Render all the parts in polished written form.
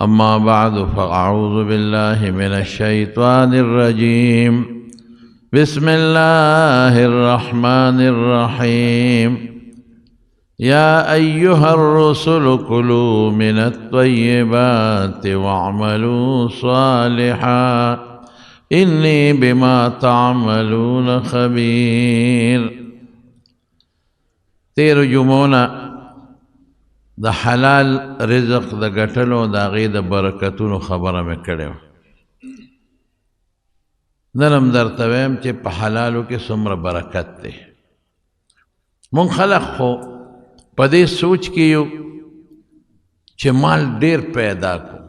أما بعد فأعوذ بالله من الشيطان الرجيم. بسم الله الرحمن الرحيم. يا أيها الرسل كلوا من الطيبات واعملوا صالحا إني بما تعملون خبير. تیرو جمعونه د حلال رزق د ګټلو د هغې د برکتونو خبره مې کړې وه. نن هم درته وایم چې په حلالو کې څومره برکت دی. مونږ خلک خو په دې سوچ کې یو چې مال ډېر پیدا کړو،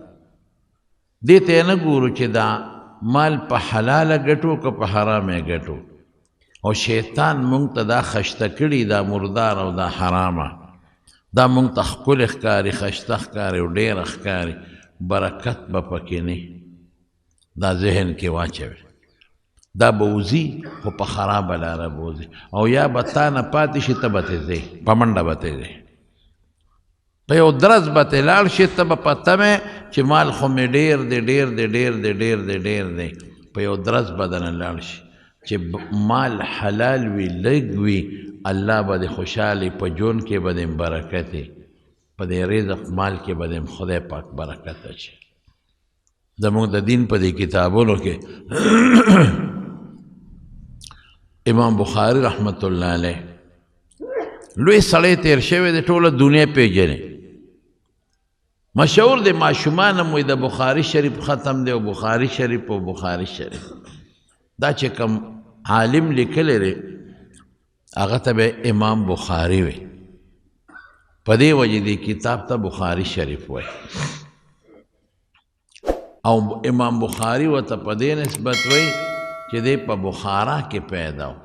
دې ته یې نه ګورو چې دا مال په حلاله ګټو که په حرامه یې ګټو. او شیطان مونږ ته دا خشته کړي، دا مردار او دا حرامه، دا مونږ ته ښکلې ښکاري، خشته ښکاري او ډېره ښکاري، برکت به پکې نه. دا ذهن کې واچوي، دا به وځي خو په خرابه لاره به وځي، او یا به تا نه پاتې شي، ته به ترې ځې، په منډه به ترې ځې، په یو درز به ترې لاړ شې، ته به په تمه چې مال خو مې ډېر دی، ډېر دی، ډېر دی، ډېر دی، ډېر دی، په یو درز به درنه لاړ شي. چې مال حلال وي، لږ وي، الله به دې خوشحالي، په ژوند کې به دې برکت وي، په دې رزق مال کې به دې خدای پاک برکت اچوي. زموږ د دین په دې کتابونو کې امام بخاری رحمت الله علیه لوی سړی تیر شوی دی، ټوله دنیا پیژني، مشهور دی. ماشومان هم وایي د بخاري شریف ختم دی، او بخاري شریف او بخاري شریف. دا چې کوم عالم لیکلی دی هغه ته به امام بخاري وي، په دې وجه دې کتاب ته بخاري شریف وایي. او امام بخاري ورته په دې نسبت وایي چې دی په بخارا کې پیدا و.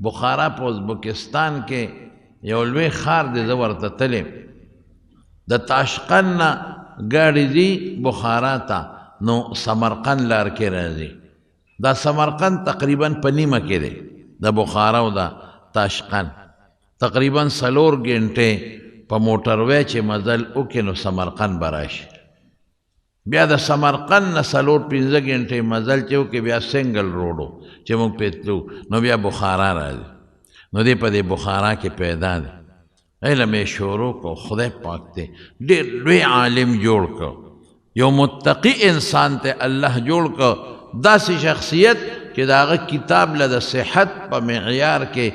بخارا په ازبکستان کې یو لوی ښار دی، زه ورته تللی. د تاشقند نه ګاډي ځي بخارا ته، نو سمرقند لار کې راځي. دا سمرقند تقریبا په نیمه کې دی د بخارا او د تاشقند، تقریبا 4 ګنټې په موټروی چې مزل وکړي نو سمرقند به راشي. بیا د سمرقند نه 4-5 ګنټې مزل چې وکړي، بیا سنګل روډو چې موږ پرې تلو، نو بیا بخارا راځي. نو دی په دې بخارا کې پیدا دی. علم یې شروع کړو، خدای پاک دی ډېر لوی عالم جوړ کړ، یو متقي انسان ته الله جوړ کړ، داسې شخصیت چې د هغه کتاب له د صحت په معیار کې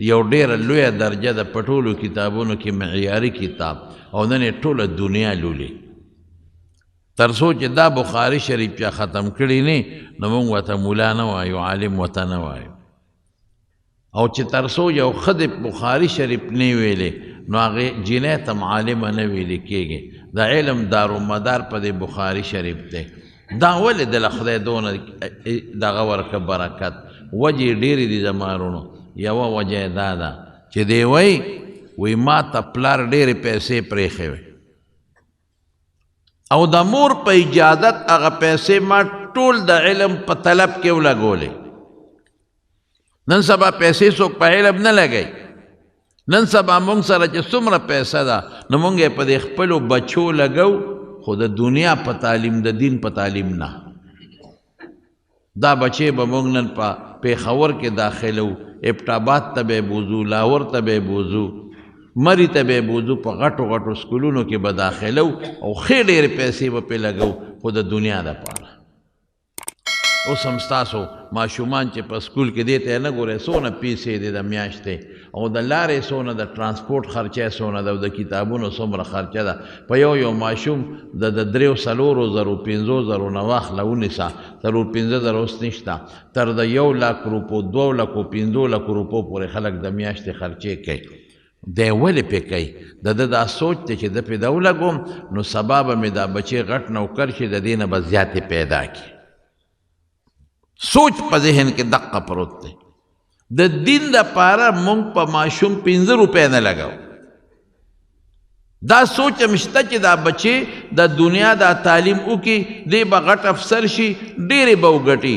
یو ډېره لویه درجه ده، په ټولو کتابونو کې معیاري کتاب، او نن یې ټوله دنیا لولي. تر څو چې دا بخاري شریف چا ختم کړي نه، نو موږ ورته مولا نه وایو، عالم ورته نه وایو. او چې تر څو یو ښه د بخاري شریف نه ویلې، نو هغې جینۍ ته هم عالمه نه ویلې کېږي. د علم دارومدار په دې بخاري شریف دی. دا ولې د خدای دونه دغه ورکه برکت؟ وجې ډېرې دي زما وروڼو. یوه وجه یې دا ده چې دی وایي، وایي ما ته پلار ډېرې پیسې پرېښې وې، او د مور په اجازت هغه پیسې ما ټول د علم په طلب کې ولګولې. نن سبا پیسې څوک په علم نه لګوي. نن سبا موږ سره چې څومره پیسه ده، نو موږ یې په دې خپلو بچو لګو، خو د دنیا په تعلیم، د دین په تعلیم نه. دا بچې به موږ نن په پېښور کې داخلو، ابټاباد ته به یې بوځو، لاهور ته به یې بوځو، مري ته به یې بوځو، په غټو غټو سکولونو کې به داخلو، او ښې ډېرې پیسې به پرې لګو، خو د دنیا دپاره. اوس هم ستاسو ماشومان چې په سکول کې دې ته نه ګورئ څونه پیسې دي د میاشتې، او د لارې څونه، د ترانسپورت خرچه څونه ده، او د کتابونو څومره خرچه ده. په یو یو ماشوم د 3-4 زرو 5 زرو نه واخله ونیسه، 4-5 زره اوس نشته، تر د 1 لک روپو، 2 لکو، 5 لکو روپو پورې خلک د میاشتې خرچې کوي. دی ولې پې کوي؟ د ده دا سوچ دی چې ده پې دا ولګوم نو سبا به مې دا بچی غټ نوکر شي، د دې نه به زیاتې پیدا کړي. سوچ په ذهن کې دقه پروت دی. د دین دپاره موږ په ماشوم 5 روپۍ نه لګو. دا سوچ هم شته چې دا بچی د دنیا دا تعلیم وکړي، دی به غټ افسر شي، ډېرې به وګټي.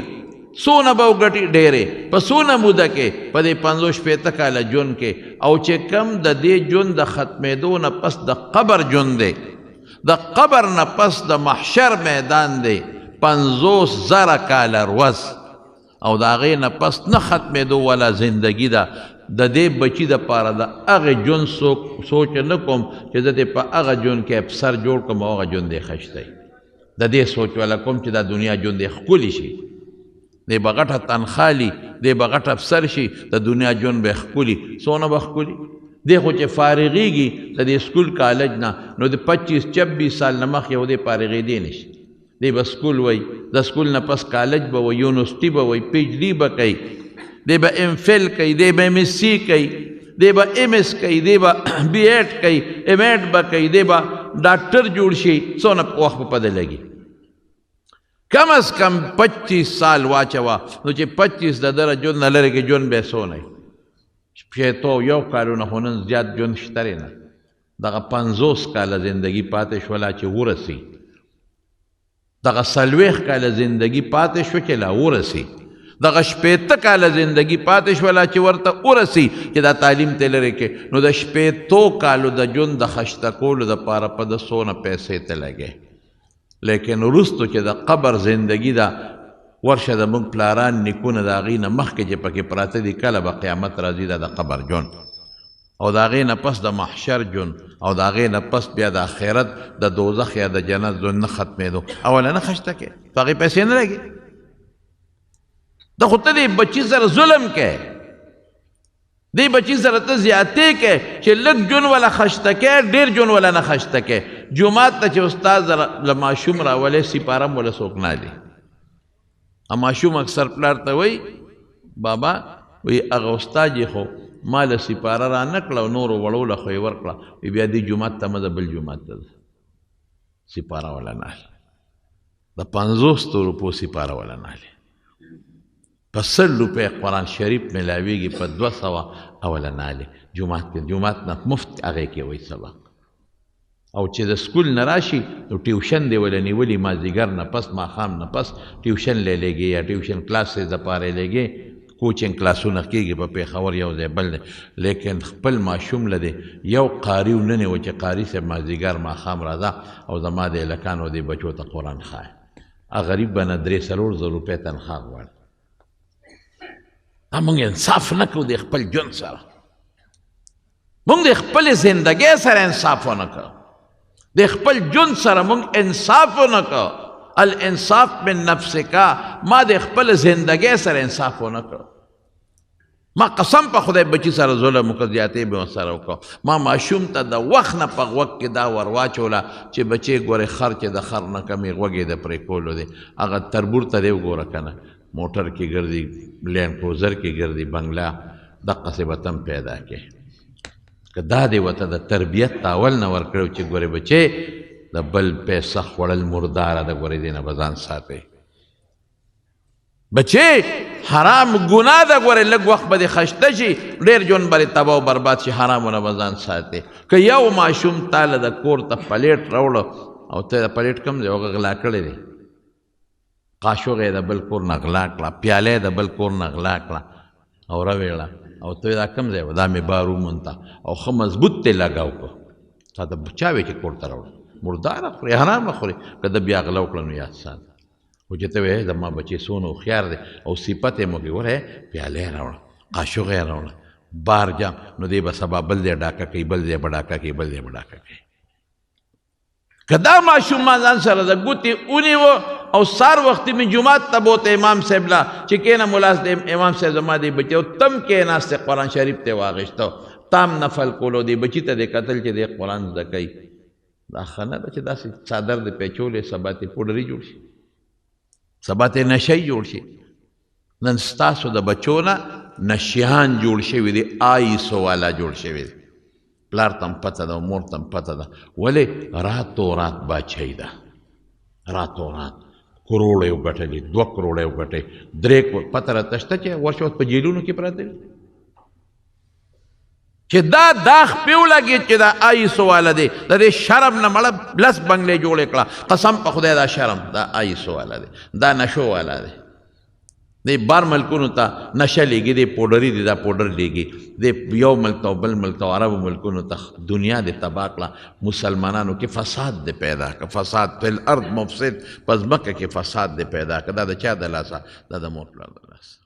څونه به وګټي؟ ډېرې. په څونه موده کې؟ په دې 50-60 کاله ژوند کې. او چې کم د دې ژوند د ختمېدو نه پس د قبر ژوند دی، د قبر نه پس د محشر میدان دی 50,000 کاله ورځ، او د هغې نه پس نه ختمېدو والا زندګي ده. د دې بچي دپاره د هغې ژوند سوچ نه کوم چې زه دې په هغه ژوند کې افسر جوړ کړم او هغه ژوند دې خشتی. د دې سوچ والا کوم چې دا دنیا ژوند دې ښکلي شي، دی به غټه تنخوا لي، دی به غټ افسر شي، د دنیا ژوند به ښکلي. څونه به ښکلي؟ دی خو چې فارغېږي د دې سکول کالج نه، نو د 25-26 سال نه مخکې خو دی فارغېدی نه شي. دی به سکول وایي، د سکول نه پس کالج به وایي، یونیورسټي به وایي، پی ایچ ډي به کوي، دی به ایم فل کوي، دی به ایم اس سی کوي، دی به ایم اس کوي، دی به بی ایډ کوي، ایم ایډ به کوي، دی به ډاکټر جوړ شي. څونه وخت به په ده لګي؟ کم از کم 25 سال واچوه. نو چې 25 د دره ژوند نه لرې کې ژوند به یې څونه وي؟ شپېتو یو کالونه خو نن زیات ژوند شته دی نه. دغه 50 کاله زندګي پاتې شوله چې ورسي، دغه 40 کاله زندګي پاتې شوه چې لا ورسي، دغه 60 کاله زندګي پاتې شوله چې ورته ورسي چې دا تعلیم ته لرې کې. نو د 60 کالو د ژوند د خشته کولو دپاره په ده څونه پیسې ته لګې. لیکن وروستو چې د قبر زندګي ده، ورشه د موږ پلاران نیکونه د هغې نه مخکې چې پکې پراته دي، کله به قیامت راځي دا د قبر ژوند، او د هغې نه پس د محشر ژوند، او د هغې نه پس بیا د آخرت د دوزخ یا د جنت ژوند نه ختمېدو. اوله نه خشته کې په هغې پیسې نه لګي. ته خو ته دې بچي سره ظلم کوې، دې بچي سره ته زیاتې کوې چې لږ ژوند وله خشته کوې، ډېر ژوند وله نه خشته کوې. جومات ته چې استاد له ماشوم راولې، سپاره هم وله څوک نه لي. ماشوم اکثر پلار ته وایي بابا، وایي هغه استاد یې خو ما له سپاره را نه کړه او نورو وړو له خو یې ورکړه، وایي بیا دې جومات ته مه ځه، بل جومات ته ځه. سپاره وله نه اخلي، د 50 روپو سپاره وله نه اخلي. په 100 روپۍ قرآن شریف ملاویږي، په 200 اوله نه اخلي. جومات کې، جومات نه مفت هغې کې وایي سبق. او چې د سکول نه راشي نو ټیوشن دی وله نیولي، مازدیګر نه پس، ماښام نه پس ټیوشن لی لېږي، یا ټیوشن کلاس یې دپاره یې لېږي. کوچینګ کلاسونه کېږي په پېښور یو ځای بل دی. لیکن خپل ماشوم له دی یو قاري ونه نیوه چې قاري صاحب مازدیګر ماښام راځه او زما د هلکانو دې بچو ته قرآن ښایه. هغه غریب به نه 3-4 زره روپۍ تنخوا غواړي. دا موږ انصاف نه کوو د خپل ژوند سره، موږ د خپلې زندګۍ سره انصاف ونه کړو، د خپل ژوند سره موږ انصاف ونه کړو. الانصاف من نفسک، ما د خپل زندګۍ سره انصاف ونه کړو. ما قسم په خدای بچي سره ظلم وکړ، زیاتې مې ورسره وکړ. ما ماشوم ته د وخت نه په غوږ کې دا ور واچوله چې بچې ګورې خر چې د خر نه کمې غوږ یې د پرې کولو دی، هغه تربور ته دی وګوره که نه، موټر کې ګرځي، لینډ کروزر کې ګرځي، بنګله دقسې به تم پیدا کړې. که دا دې ورته د تربیت تاول نه ورکړی چې ګورې بچې د بل پیسه خوړل مرداره ده، ګورې دې نه به ځان ساتې. بچې حرام ګناه ده، ګورې لږ وخت به دې خشته شي، ډېر ژوند به دې تباه او برباد شي، حرامو نه به ځان ساتې. که یو ماشوم تا له د کور ته پلیټ راوړه او ته د پلیټ کوم ځای هغه غلا کړی دی، قاشوغه یې د بل کور نه غلا کړه، پیاله یې د بل کور نه غلا کړه او راویړه، او ته دا کوم ځای وه؟ دا مې بار ومونته او ښه مضبوط ته لګاو کړو، تا ته چا وی چې کور ته راوړه؟ مرداره خورې، حرامه خورې. که ده بیا غلا وکړه نو یاد ساته. خو چې ته وایې زما بچی څونه هوښیار دی او صفت یې مو کې ګوره، پیاله یې راوړه، قاشوغه یې راوړه، بار جام، نو دی به سبا بل ځای ډاکه کوي، بل ځای به ډاکه کوي، بل ځای به ډاکه کوي. که دا ماشوم ما ځان سره د ګوتې ونیوه او سار وختي مې جومات ته بوته امام صاحب له چې کښېنه ملا امام صاحب زما دې بچی، او تم کښېناستی قرآن شریف ته یې واخیسته، تام نفل کولو، دې بچي ته دې کتل چې دې قرآن زده کوي. دا ښه نه ده چې داسې څادر دې پیچولی سبا ترې پوډري جوړ شي، سبا ترې نشی جوړ شي. نن ستاسو د بچو نه نشیان جوړ شوي دي، آیسو والا جوړ شوي دي. پلار ته هم پته ده او مور ته هم پته ده، ولې راتو رات باچهي ده، راتو رات کروړ یې وګټلې، 2 کروړه یې وګټلې، 3 کروړ. پته راته شته چې ورشه اوس په جیلونو کې پراته دي، چې دا داغ پې ولګېد چې دا آیسو والا دی، د دې شرم نه مړه 10 بنګلې جوړې کړه. قسم په خدای دا شرم، دا آیسو والا دی، دا نشو والا دی. دی بار ملکونو ته نشه لیږي، دی پوډري دی، دا پوډر لیږي، دی یو ملک ته بل ملک ته، عربو ملکونو ته. دنیا دې تباه کړه، مسلمانانو کې فساد دې پیدا کړه. فساد فی الارض مفسد، په ځمکه کې فساد دې پیدا کړه. دا د چا د لاسه؟ دا د مور پلار د لاسه.